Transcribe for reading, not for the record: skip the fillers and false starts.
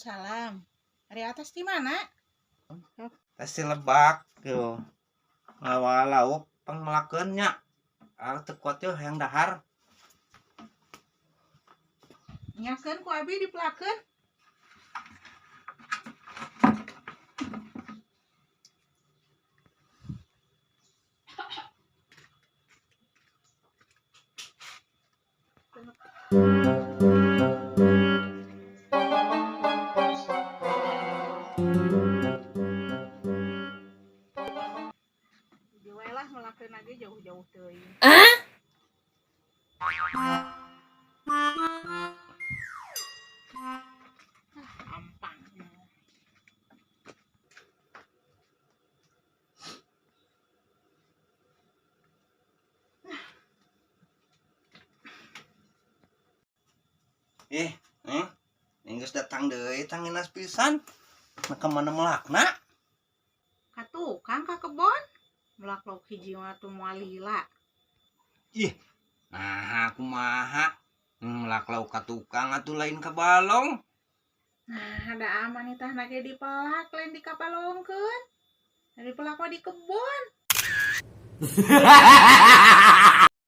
Waalaikumsalam. Ari atas di mana? Pasti lebak tuh. Ngawa lauk pangmelakeun nya. Ah teu kuat yeuh hayang dahar. Nyakeun ku abi dipelakeun. Dewe lah melakeun lagi jauh-jauh teuing. Ah, gampang. Ih, eh, geus datang deui tanginas pisan. Nah, ka mana melakna? Ka tukang ka kebon. Melak lauk hiji mah tuh moal lila. Ih, nah kumaha? Melak lauk ka tukang atuh lain ka balong. Nah, ada aman itah nage dipelak lain dikabalongkeun. Dari pelak mah di kebon.